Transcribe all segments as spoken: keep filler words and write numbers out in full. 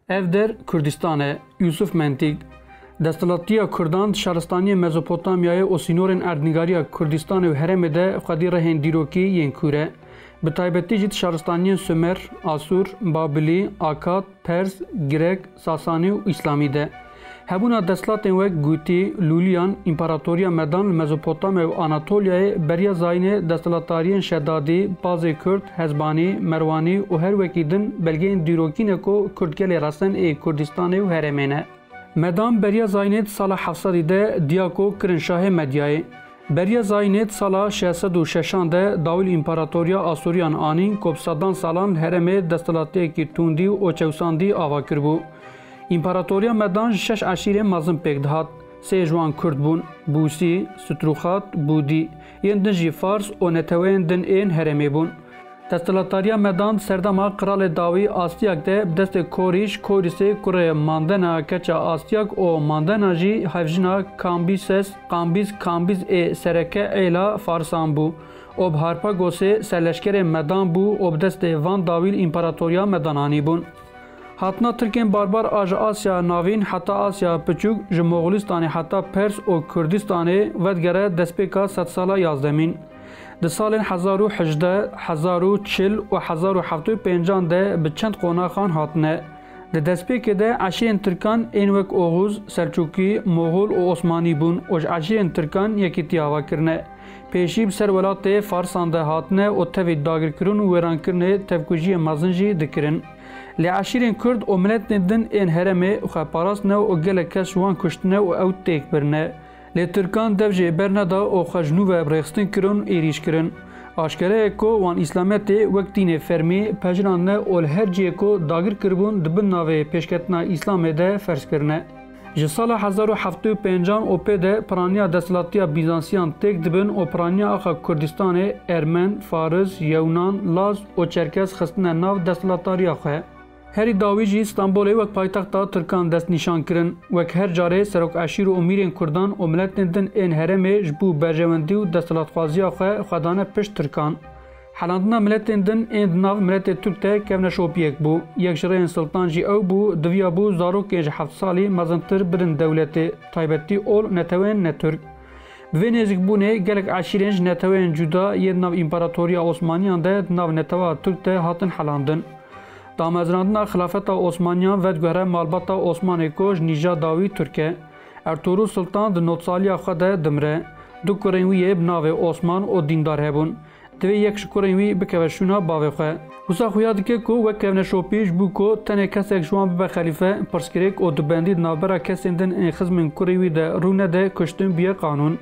Ev der Kurdistan e. Yusuf Mentik. Desthilatiya Kurdan di şaristaniyên Mezopotamyayê û sînorên erdnîgariya Kurdistanê û herêmê de xwedî rehên dîrokî yên kûr e. Bi taybetî jî di şaristaniyên Sumer, Asûr, Babilî, Akad, Pers, Grek, Sasanî û Îslamî de. Hebûna desthilatên wek Gûtî, Lûliyan, Împaratoriya Medan li Mezopotamya û Anatolyayê beriya zayînê desthilatdariyên Şedadî, Bazê Kurd, Hezbanî, Merwanî û her wekî din belgeyên dîrokî ne ku Kurd gelê resen ê Kurdistanê û herêmê ne. Medan beriya zayînê di sala heft sedî de diya ku kirin şahê Medyayê. Beriya zayînê di sala şeş sed û şeşan de dawî li Împaratoriya Asûriyan anîn ku bi sedan salan li herêmê desthilatiyekî tundî û çewsandî ava kiribû. Împaratoriya Medan ji şeş eşîrên mezin pêk dihat. Sê ji wan Kurd bûn, Bûsî, Strûxat, Bûdî, yên din jî Fars û neteweyên din ên herêmê bûn. Desthilatdariya Medan di serdema Qiralê Dawî Astiyak de bi destê Korîş, Korîsê kurê Mandena keça Astiyak û Mandena jî hevjina Kambîses, Kambîs, Kambîz ê sereke êla Farisan bû û bi Harpagosê serleşkerê Medan bû û bi destê van dawî li Împaratoriya Medan anîbûn. Hatina Tirkên barbar a ji Asya Navîn heta Asya Piçûk, ji Moxolistanê heta Pers û Kurdistanê vedigere destpêka sedsala yazdemîn. Di salên hezar û hejdeh, hezar û çil û hezar û heft û pêncan de bi çend qonaxan hatine. Di destpêkê de eşîrên Tirkan ên wek Oxuz, Selçûkî, Moxol û Osmanî bûn û ji eşîrên Tirkan yekîtî ava kirine. Pêşî bi ser welatê Farsan de hatine û tevî dagirkirin û wêrankirinê tevkujiyê mezin jî dikirin. Lê eşîrên Kurd û miletên din ên herêmê xwe parastine û gelek kes ji wan kuştine û ew têk birine. Lê Tirkan dev jê berneda û xwe ji nû ve bi rêxistin kirin û êrîş kirin. Aşkere ye ku wan Îslamiyetê wek dînê fermî pejirandine û li her cihê ku dagir kiribûn di bin navê pêşketina Îslamê de ferz kirine. Ji sala hezar û heft û pêncan û pê de piraniya desthilatiya Bîzansiyan têk dibin û piraniya axa Kurdistanê Ermen, Faris, Yewnan, Laz û Çerkez xistine nav desthilatdariya xwe. Herî dawî jî Stenbolê wek paytexta Tirkan destnîşan kirin. Wek her carê serok eşîr û mîrên Kurdan û miletên din ên herêmê ji bo berjewendî û desthilatxwaziya xwe xwe dane pişt Tirkan. Helandina miletên din ên di nav miletê Tirk de kevneşopiyek bû. Yek ji rêyên Siltan jî ew bû, diviyabû zarokên ji heft salî mezintir bidin dewletê, taybetî ol netewên ne Tirk. Bi vê nêzîkbûnê gelek eşîrên ji neteweyên cuda yên di nav Împaratoriya Osmaniyan de di nav netewa Tirk de hatin helandin. Damezrandina xilafeta Osmaniyan vediguhere malbata Osmanê ku ji nîjada wî Tirk e. Ertugrul Siltan di nodsaliya xwe de dimire. Du kurên wî yê bi navê Osman û Dîndar hebûn. Divê yek ji kurên wî bikeve şûna bavê xwe. Wisa xuya dike ku wek kevneşopî ji bo ku tenê kesek ji wan bibe xelîfe, pirsgirêk û dubendî di navbera kesên din ên xizmên kurê wî de rû nede, kuştin bûye qanûn.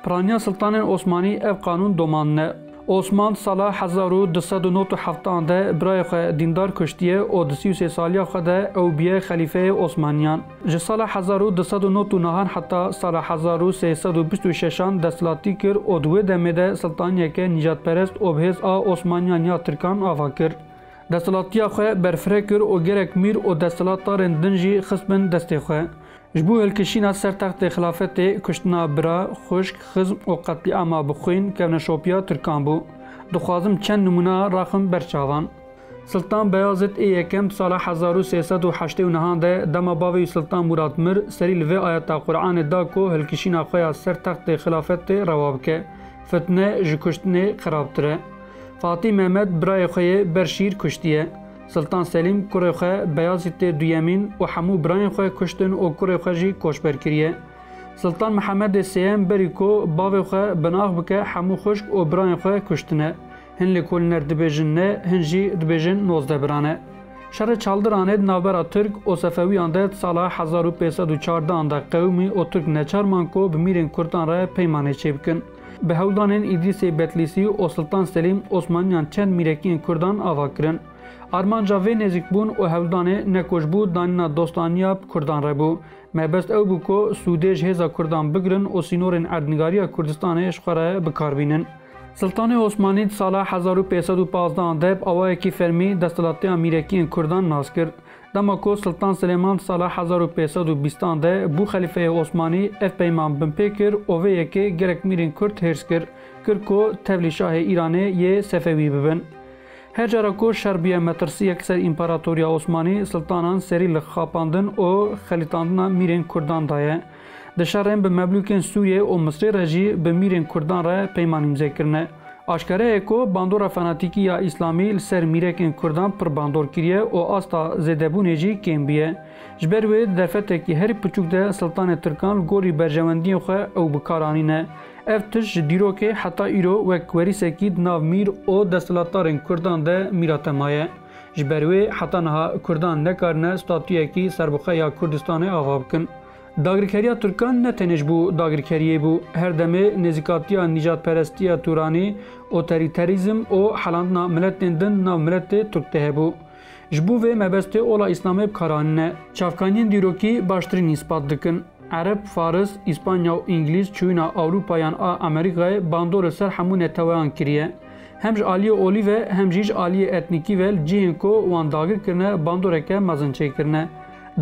Piraniya Siltanên Osmanî ev qanûn domandine. Osman sala hezar û du sed û nod û heft an de birayê xwe Dîndar kuştiye û di sî û sê saliya xwe de ew bûye xelîfeyê Osmaniyan. Ji sala hezar û du sed û nod û nehan heta sala hezar û sê sed û bîst û şeşan desthilatî kir û di wê demê de siltaniyeke nîjadperest û bi hêz a Osmaniyan ya Tirkan ava kir. Desthilatiya xwe berfireh kir û gelek mîr û desthilatdarên din jî xist bin destê xwe. Ji bo hilkişîna ser textê xilafetê, kuştina bira, xwişk, xizm û qetlîama bi xwîn kevneşopiya Tirkan bû. Dixwazim çend nimûna raxim ber çavan. Siltan Beyazîd ê Yekem di sala hezar û sê sed û heştê û nehan de dema bavê wî Siltan Murad mir, serî li vê ayeta Quranê da ku hilkişîna xwe ya ser textê xilafetê rewa bike. Fitne ji kuştinê xirabtir e. Fatî Mehmed birayê xwe yê ber şîr kuştiye. Siltan Selîm kurê xwe Beyazîtê Duyemîn û hemû birayên xwe kuştin û kurê xwe jî koçber kiriye. Siltan Mihemedê Sêyem berî ku bavê xwe binax bike, hemû xwişk û birayên xwe kuştine. Hin lêkolîner dibêjin ne, hin jî dibêjin nozdeh biran e. Şerê Çaldiranê di navbera Tirk û Sefewiyan de di sala hezar û pênc sed û çardehan de qewimî û Tirk neçar man ku bi mîrên Kurdan re peymanê çêbikin. Bi hewldanên Îdrîsê Betlîsî û Siltan Selîm Osmaniyan çend mîrekiyên Kurdan ava kirin. Armanca vê nêzîkbûn û hewldanê ne ku ji bo danîna dostaniya bi Kurdan re bû. Mebest ew bû ku sûdê ji hêza Kurdan bigirin û sînorên erdnîgariya Kurdistanê ji xwe re bi kar bînin. Siltanê Osmanî di sala hezar û pênc sed û pazdehan de bi awayekî fermî desthilatiya mîrekiyên Kurdan nas kir. Dema ku Siltan Silêman di sala hezar û pênc sed û bîstan de bû xelîfeyê Osmanî, ev peyman binpê kir û vê yekê gelek mîrên Kurd hêrs kir, kir ku tevlî şahê Îranê yê Sefewî bibin. Her cara ku şer bûye metirsiyek ser Împaratoriya Osmanî, siltanan serî li xapandin û xelîtandina mîrên Kurdan daye. Di şerên bi memlûkên Sûriyê û Misrê re jî bi mîrên Kurdan re peyman îmze kirine. Aşkere ye ku bandora fanatîkî ya Îslamî li ser mîrekên Kurdan pir bandor kiriye û asta zêdebûnê jî kêm bûye. Ji ber wê di derfetekî herî piçûk de siltanê Tirkan li gorî berjewendiyên xwe ew bi kar anîne. Ev tişt ji dîrokê heta îro wek werîsekî di nav mîr û desthilatdarên Kurdan de mîra te maye. Ji ber wê heta niha Kurdan nekarine statuyekî serbixwe ya Kurdistanê ava bikin. Dagirkeriya Tirkan ne tenê ji bo dagirkeriyê bû, her demê nêzîkatiya nîjadperestiya Turanî, otorîterîzm û helandina miletên din nav miletê Tirk de hebû. Ji bo vê mebestê ola Îslamê bi kar anîne. Çavkaniyên dîrokî baştirîn îspat dikin. Ereb, Faris, Îspanya û Îngilîz çûyîna Ewropa yan a Amerîkayê bandor li ser hemû neteweyan kiriye. Hem ji aliyê olî ve hem jî ji aliyê etnîkî ve li cihên ku wan dagir kirine bandoreke mezin çêkirine.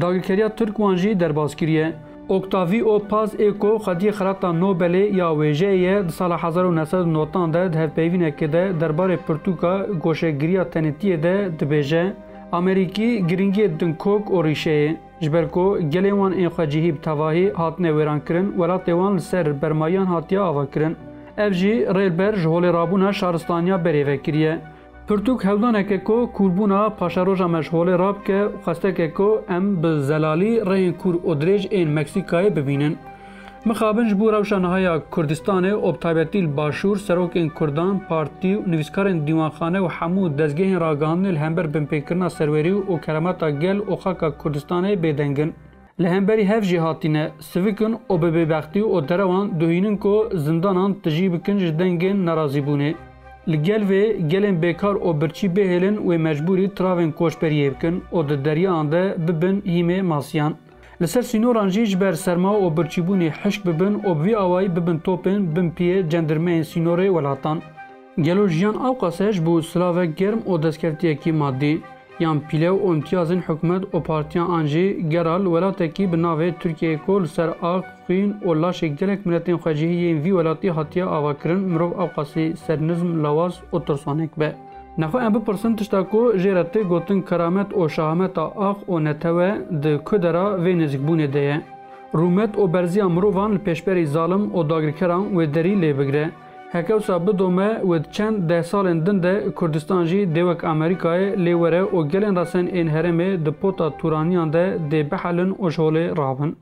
Dagirkeriya Tirk wan jî derbas kiriye. Octavio Paz ê ku xwediyê xelata Nobelê ya wêjeyê ye, di sala hezar û neh sed û newid de di hevpeyvînekê de derbarê pirtûka goşegiriya tenêtiyê de dibêje, Amerîkî giringiyê dinkok û rîşeyê. Ji ber ku gelên wan ên xwecihî bi tevahî hatine wêrankirin, welatê wan li ser bermayiyan hatiye avakirin. Ev jî rê li ber ji holê rabûna şaristaniya berê ve kiriye. Pirtûk hewldaneke ku kûrbûna paşeroja me ji holê rabike û xwesteke ku em bi zelalî rêyên kûr û dirêj ên Meksîkayê bibînin. Mixabin ji bo rewşa niha ya Kurdistanê û bi taybetî li Başûr serokên Kurdan, partî û nivîskarên dîwanxane û hemû dezgehên ragihandinê li hember binpêkirina serwerî û keremeta gel û xaka Kurdistanê bêdeng in. Li hemberî hev jî hatîne, sivik in û bi bêbextî û derewan dihînin ku zindanan tijî bikin ji dengên nerazîbûnê. Li gel vê gelên bêkar û birçî bihêlin wê mecbûrî tiravên koçberiyê bikin û di deriyan de bibin hîmê masiyan. Li ser sînoran jî ji ber serma û birçîbûnê hişk bibin û bi vî awayî bibin topên bin piyê cendirmeyên sînorê welatan. Gelo jiyan ewqas e ji bo silavek germ û destkeftiyekî madî, yan pîle û îmtiyazên hikûmet û partiyan an jî gera li welatekî bi navê Tirkiyeyê ku li ser ax, xwîn û laşê gelek miletên xwecihî yên vî welatî hatiye avakirin, mirov ewqasî sernizm, lawaz û tirsonek be? Nexwe em bipirsin tişta ku jê re tê gotin keramet û şehameta ax û netewe di ku dera vê nêzîkbûnê de ye? Rûmet û berziya mirovan li pêşberî zalim û dagirkeran wê derî lê bigire. Heke wisa bidome wê di çend deh salên din de Kurdistan jî dê wek Amerîkayê lê were û gelên resen ên herêmê di pota tûraniyan de dê bihelin û ji holê rabin.